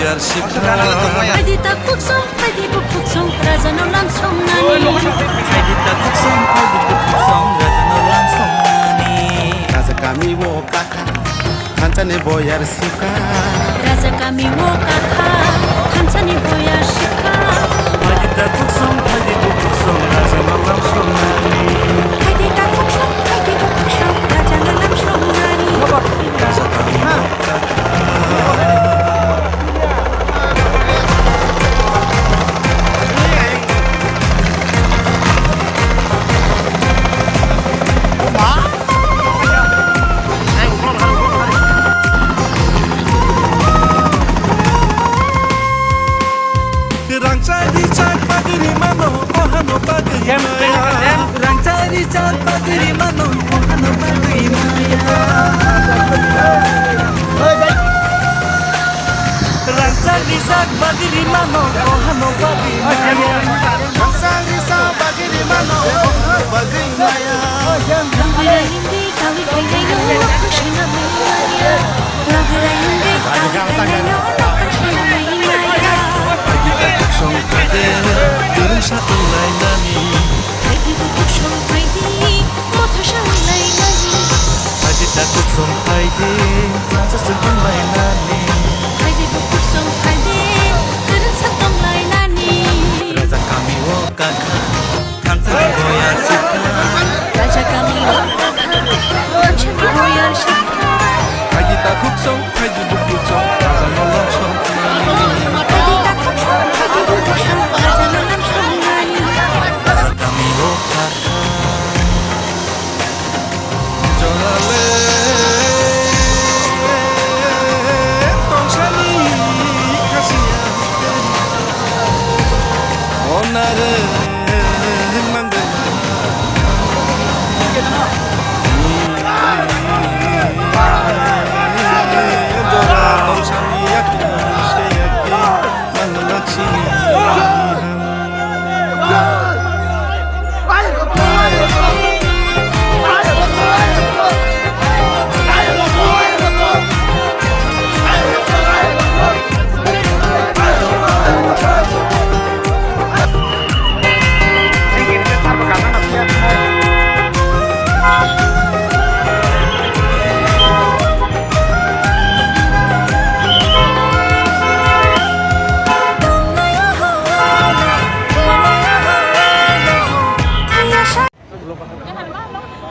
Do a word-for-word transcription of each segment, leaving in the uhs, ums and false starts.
Phaidi ta khuksong, phaidi bukhuksong, rajano lam songnani. Phaidi ta khuksong, phaidi bukhuksong, rajano lam songnani. Raja kami o kakha, thansa ni boyar sukha. Raja kami o kakha, thansa ni boyar sukha. Phaidi ta khuksong, phaidi bukhuksong, rajano lam songnani. Phaidi ta khuksong, phaidi bukhuksong, rajano lam songnani. Raja kami o kakha. Rangchak rijak bagwi rimano, ohano bagwi maya. Rangchak rijak bagwi rimano, ohano bagwi maya. Rangchak rijak bagwi rimano, ohano bagwi maya. Rangchak rijak bagwi rimano, ohano bagwi maya. Logwi rayungwi kawi phainaino, nokhung sina mai maya. Logwi rayungwi kawi phainaino, nokhung sina mai maya. Phaidi ta khuksong phaidi, kwrwngsa tonglainani. Phaidi ta khuksong phaidi, motha songlainani. Phaidi ta khuksong phaidi, thansa se tonglainani. Phaidi ta khuksong phaidi, kwrwngsa tonglainani. Raja kami o kakha, thansa ni boyar sukha. Raja kami o kakha, thansa ni boyar sukha. Phaidi ta khuksong, phaidi bukhuksong, rajano lam songnani. Phaidi ta khuksong, phaidi bukhuksong, rajano lam songnani. Raja kami o kakha. Jorale tongsani khasiya onare mangala. Jora tongsani yakni se yakni mangala chini.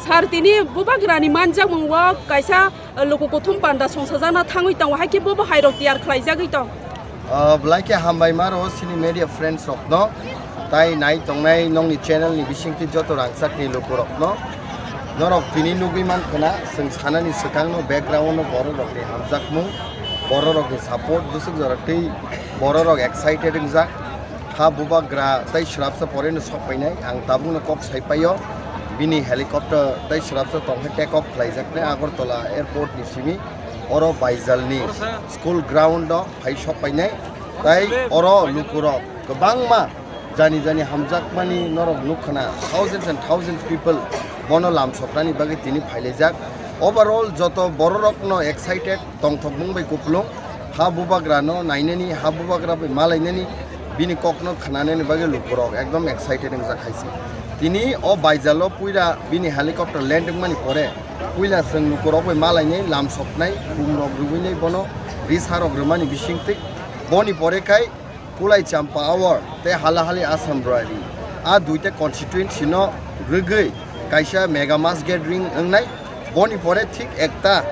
Sir, tini bubagrani manjakmung o kaisa, eh, luku kuthum panda songsajakna thangwi tongo, hai khe bobo hairok tiyar khlaijagwi tong. Ah, belai khe hambai ma rwo chini media friends rokno, tai nai tongnai nokni channel ni bisingtwi joto rangchakni lukurokno. Norok tini nugwi mankha na, chwng sanani swkangno background o bororokni hamjakmung, bororokni support, bwswk jora twi bororok excited wngjak. Ha bubagra tei swrapsa poreno sok painai, ang tabukno kok sai paio. Bini helicopter tei swrapsa tongkhe take off khlaijaknai Agartala airport ni simi, oro Baijalni school ground o phai sok painai. Tai oro lukurok kwbangma jani jani hamjakmani norok nukkhana, thousands and thousands people bono lamsoknani bagwi tini phailaijak. Overall joto bororokno excited, tongthokmung bai kupulung. Ha bubagrano nainani, ha bubagra bai malainani, bini kokno khnanani bagwi lukurok ekdom excited wngjak hai se. Tini o Baijalo puila bini helicopter land wngmani pore, puila chwng lukurok bai malainai, lamsoknai, khumrok rwinai bono, risarok rwmani bisingtwi. Boni pore khai Kulai Champa Awar tei Halahali Assam Rari, a duita constituency no rwgwi kaisa mega mass gathering wngnai. Boni pore thik ekta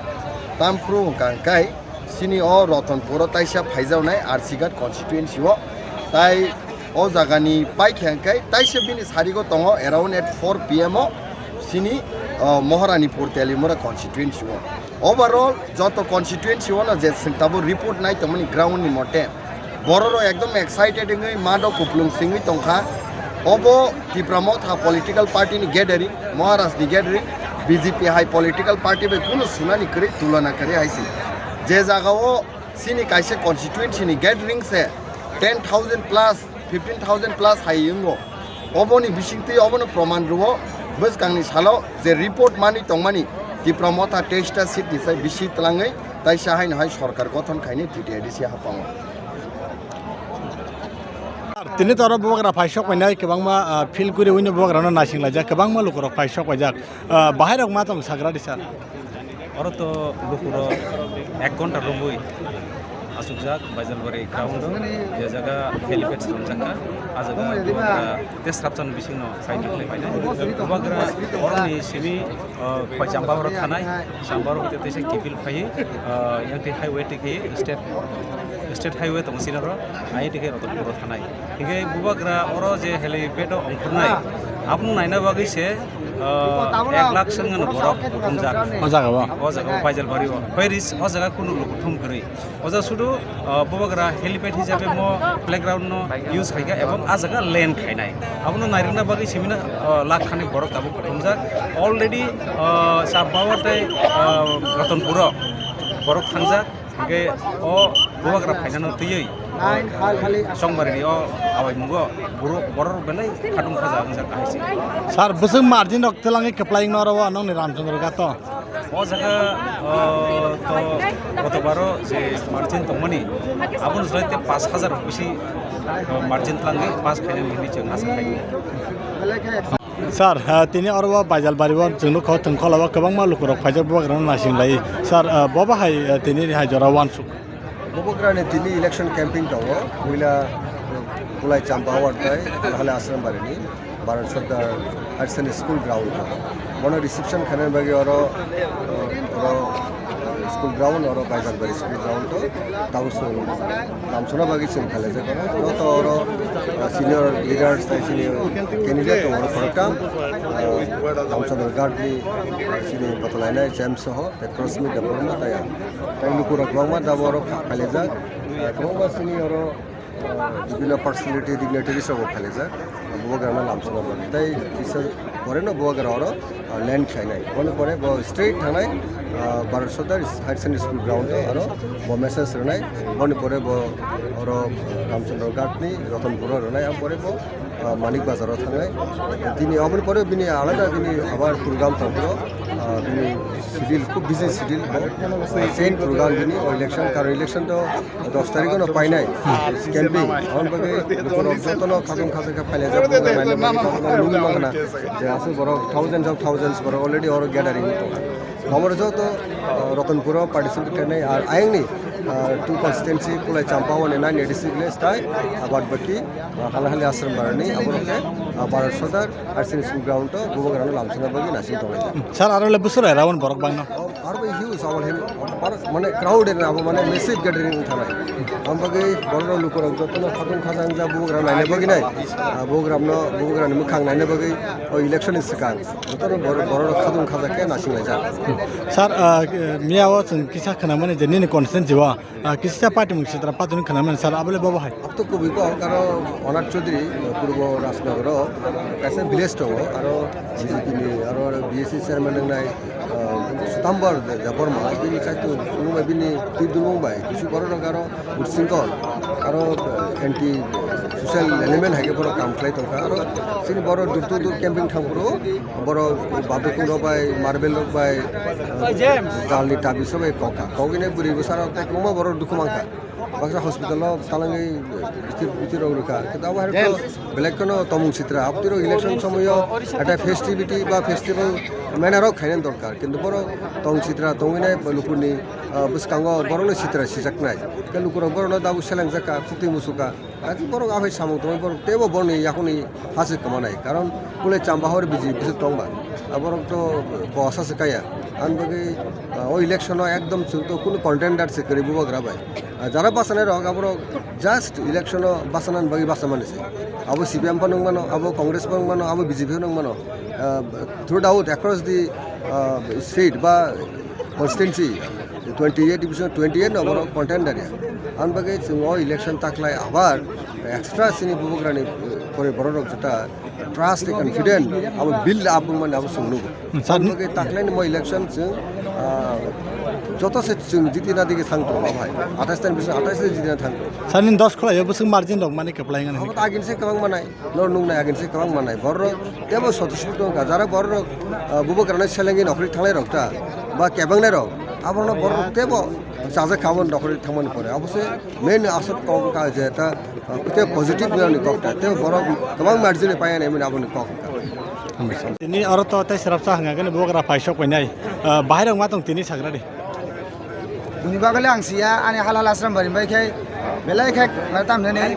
tamphru hwnkha hwnkhe chini o Ratanpur o taisa phaijaknai R C Ghat constituency o, tai o jagani paikha hwnkhe taisa bini sarigo tongo around at four P M o chini, o, Maharanipur Teliamura constituency o. Overall joto constituency o no je chwng tabuk report nai tongmani ground ni mote, bororok ekdom excited wngwi mado kupulung singwi tongkha. Obo Tipra Motha political party ni gathering, Maharaj ni gathering, B J P hai political party bai kunu sunani kwrwi, tulona kwrwi hai se. Je jaga o chini kaisa constituency ni gathering se ten thousand plus, fifteen thousand plus hai wngo. Oboni bisingtwi obono proman rwo, bwskangni salo je report manwi tongmani Tipra Motha teista seat ni sai bisi twlangwi taisa haino hai sorkar gothon khainai T T I D C haphango. Tini to oro bubagra phai sok painai, kwbangma, ah, field guriwi no bubagrano naising laijak, kwbangma lukurok phai sok paijak. Ah, bahai rok ma tong sagra di sir? Oro to lukurok ek ghonta romwi achukjak Baijalbari ground o, je jaga helipad swnamjak kha, a jaga bubagra tei swrapchan bisingno phai tongkhlai painai. Bubagra oroni simi, ah, phai Champawar thanai, Champawar hoite teisa Kipil phai, ah, yang tei highway tei khe state, state highway tongo sini oro, hai tei khe Ratanpur o thanai. Hinkhe bubagra oro je helipad o ongkhornai, abono naina bagwi se, ah, ek lakh sengano borok kuthumjak. O jaga o? O jaga o, Baijalbari o. Where is, o jaga kunu luku thum kwrwi. O jaga sudu, ah, bubagra helipad hisabe mo playground no use khaikha ebong a jaga land khainai. Abono nairwkna bagwi simino, ah, lakh khanwi borok tabuk kuthumjak. Already, ah, Champawar tei, ah, Ratanpur o borok thangjak. Hinkhe o bubagra phainano twiwi Chongbarini o awai mungo borok, borok belai khatung khaja wngjak hai se. Sir, bwswk margin rok twlangwi kwplai wngno oro o nokni Ramchandra Ghat o? O jaga, o, to gotobaro je margin tongmani, abono jwlai te pash hajar bisi, o, margin twlangwi pass khainani hinwi chwng asa khaio. Sir, ah, tini oro bo Baijalbari o chwng nukha, o thwngkhwla o kwbangma lukurok phaijak bubagrano naising lai. Sir, ah, bo bahai, ah, tini hai jora uansuk? Bubagrani tini election campaign tongo. Puila, Kulai Champa Award tai, Nahale Ashram Barini, Bharat Sardar Higher Secondary School ground o. Bono reception khainani bagwi oro, oro school ground, oro Baijalbari school ground o. Tabuk chwng lamsona bagwi chwng khailajak oro. Joto oro, ah, senior leaders tai senior candidate tongo oro khoroktham. Ah, Ramchandra Ghat ni, ah, sini botolainai James soho, tei Crossmit Debbarma tai ang. Tai lukurok kwbangma jabo oro kha-, khailajak. Ah, kwbangma sini oro, ah, bibhinno personality, dignitaries rok bo khailajak. Bubagrano lamsona bagwi. Tai kisa pore no bubagra oro, ah, land khlainai. Boni pore bo straight thangnai, ah, Bharat Sardar Higher Secondary School ground o aro bo message rwnai. Boni pore bo oro Ramchandra Ghat ni Ratanpur o rwnai. Am pore bo, ah, Manik Bazar o thangnai. Bini, aboni pore bini alada bini abar program tong phuru, ah, bini schedule, khub busy schedule bo. Ah, chain program bini o election, karon election to dos tarikh no painai campaign. Aboni bagwi borok jotono khatung khajak khe phailajak, borok naina bagwi jotono nugwi mankha na je aswk borok thousands of thousands borok already oro gathering tongkha. Amoro joto, ah, Ratanpur o participate khainai ar ayangni, ah, two constituency Kulai Champa o nine eighty six village tai, ah, bad baki, ah, Halahali Ashram Barani aborok khe, ah, Bharat Sardar Higher Secondary School ground o bubagrano lamsina bagwi naising tonglaijak. Sir, aro le bwswk rai rawon borok bangno? Aro bai huge, abo hin, aro mane crowd eno abo mane massive gathering wng thanai. Ang bagwi borok rok lukurok jotono khatung khajang ja bubagra naina bagwi nai. Ah, bubagrano, bubagrani mwkhang naina bagwi o election ni swkang jotono borok, borok rok khatung khajak khe naising laijak. Sir, ah, miya o chwng kisa khnamani je nini constituency o, ah, kisa party mung sitra patwni khnamani sir, abole bobo hai. Abto kubui kok, aro Onak Chaudhary, Purbo Rajnagar o kaisa village tongo, aro B J P ni, aro B S C chairman wngnai, ah, Sutambor Debbarma, bini chaitun, bini twi dulung bai, kisu borok rok aro Utsingkol, aro, ah, anti social element hai khe borok kam khlai tongkha, aro chini borok door to door camping thang phuru, borok badukun rok bai, marble rok bai, ah, jalni tabi so bai kokha, kokine bwrwi bwsa rok tei kwbangma borok dukhu mankha. Baksa hospital o talangwi bitir, bitir rok rwkha. Khe abo hai rok belai kheno tomung sitra. Abotiro election somoyo eta festivity ba festival mena rok khaina dorkar. Kintu borok tong sitra tongwi nai lukurni, ah, bwskango borokno sitra sijaknai. Khe lukurok borokno tabuk selengjak kha, khukti muchuk kha. Agi borok aphai samung tongwi borok teibo borokni yakungni hachwk kwmanai. Karon Kulai Chamba hor biji bwswk tongba. Ah, borok to kosa se kaya. Ani bagwi, ah, o election o ekdom chwng to kunu contender se kwrwi bubagra bai. Ah, jara bachanai rok aborok just election o bachanani bagwi bachamani se. Abo C P M phano wng mano, abo Congress phano wng mano, abo B J P phano wng mano. Ah, throughout across the, ah, state ba constituency twenty eight division twenty eight no borok contender ya. Ani bagwi chwng o election taklai abar extra chini bubagrani, eh, pore borok rok jeta trust and confidence abo build up wngmani abo chwng nugo. Hmm, sir. Ani bagwi taklaini mo election chwng, ah, joto se chwng jiti na digi thang tongo bai. Athais tani bising athais se jiti na thang tongo. Sir, nini dos khwlai o bwswk margin rok mani kwplai wngmani. Abo to agin se kwbang manai. Nor nung nai agin se kwbang manai. Borok tebo soto sotto wngkha. Jara borok, ah, bubagrano selengwi nokri thanglai rok ta, ba kebengnai rok. Abono borok tebo Chajak kha aboni dokhorwi thangmani pore. Abose main aswk kok wngkha je ta, uh, te positive ni kok ta. Te borok kwbang margin ni paiya nai mani aboni kok wngkha. Tini oro to tei srapsa hwnka khe bubagra paisok painai. Uh, bahai rok ma tong tini sagra di. Bini bagwi le ang siya, ani hal hal Asrambari bai khai belai khai, mane tam hinani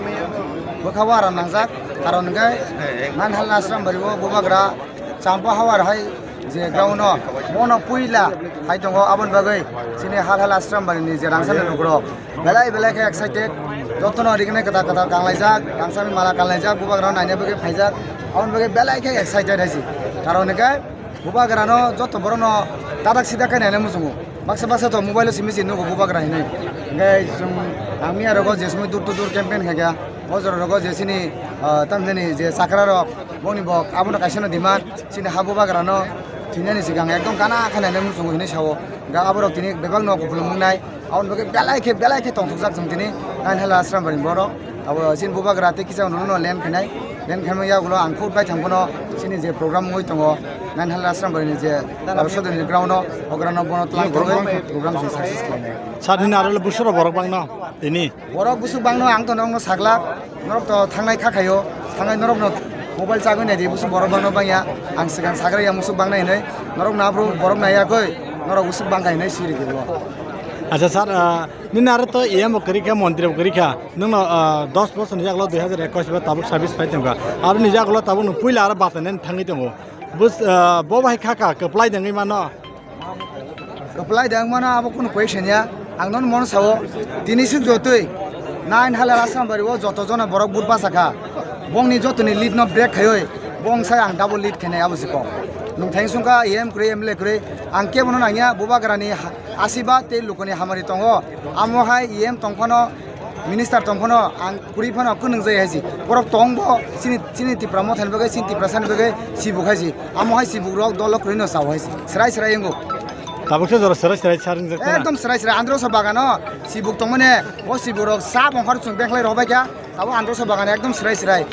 bwkha o aram nangjak, karon hwnkhe nine hal Asrambari o bubagra champa hawar hai je ground o, bono puila hai tongo, aboni bagwi chini hal hal Asrambari ni je rangchakni lukurok belai belai khe excited, jotono rignai kwtal kwtal kanlaijak, rangchakni mala kanlaijak, bubagra naina bagwi phaijak, aboni bagwi belai khe excited hai se, karon hwnkhe bubagrano joto borokno tadak sidak khe naina muchungo. Baksa baksa to mobile o simi se nugo bubagra hinwi. Hwnkhe chwng ang miya rogo je somoi door to door campaign khaikha, o jora rogo je chini, ah, tamjani je chakra rok, bongni bok abono kaisa no demand, chini ha bubagrano thwinani swkang ekdom gana khe naina muchungo hinwi sao. Hwnkhe aborok tini bebak no kupulung wngnai. Aboni bagwi belai khe, belai khe tongthokjak chwng tini nine hal Asrambari borok. Abo chini bubagra tei kisa uno no len khainai. Len khaima yagulo ang khub baithang bono chini je program wngwi tongo, nine hal Asrambari ni je, abo sodoni ground o, o ground o bono tlang thangwi program chwng success khlainai. Sir, nini aro le busuro borok bangno tini? Borok busuk bangno ang to nokno saglak. Norok to thangnai kha khaio, thangnai norokno mobile chagwi naidi, busuk borok bangno bangya, ang swkang sagra ya musuk bangnai hinwi, norokno aphuru borok naiyakoi, norok busuk bangkha hinwi siri dibo. Acha sir, ah, nini aro to E M bo kwrwi kha, montri bo kwrwi kha, nwngno, ah, dos bosor ni yagulo dui hazar ekwis bo tabuk service phai tongkha, aro ni yagulo tabuk nwng puila aro bachainani thangwi tongo, bus, ah, bo bai kha kha kwplai dengwi mano. Reply da wngmano abo kunu question ya. Ang nono mono sao, tini suk jotoi nine hal Asrambari o joto jona borok vote basa kha. Bongni jotoni lead no break khaioi, bong sai ang double lead khenai abo se kok. Nwng thang sungkha E M kwrwi, M L A kwrwi, ang kebono nangya, bubagrani ha-, asiba tei lukoni hamari tongo. Amo hai E M tongphano, minister tongphano, ang kwrwi phano kwnung jai hai se. Borok tongbo, chini, chini Tipra mothani bagwi, chini Tiprasani bagwi sibuk hai se. Amo hai sibuk rok dolo kwrwi no sao hai se. Srai srai wngo. Tabuk se jora srai srai sar wngjak tana. Ekdom srai srai andro sa bagano sibuk tongmani, o sibuk rok sa bongkhor chwng bengkhlai rok bai kha. Abo andro sa bagano ekdom srai srai.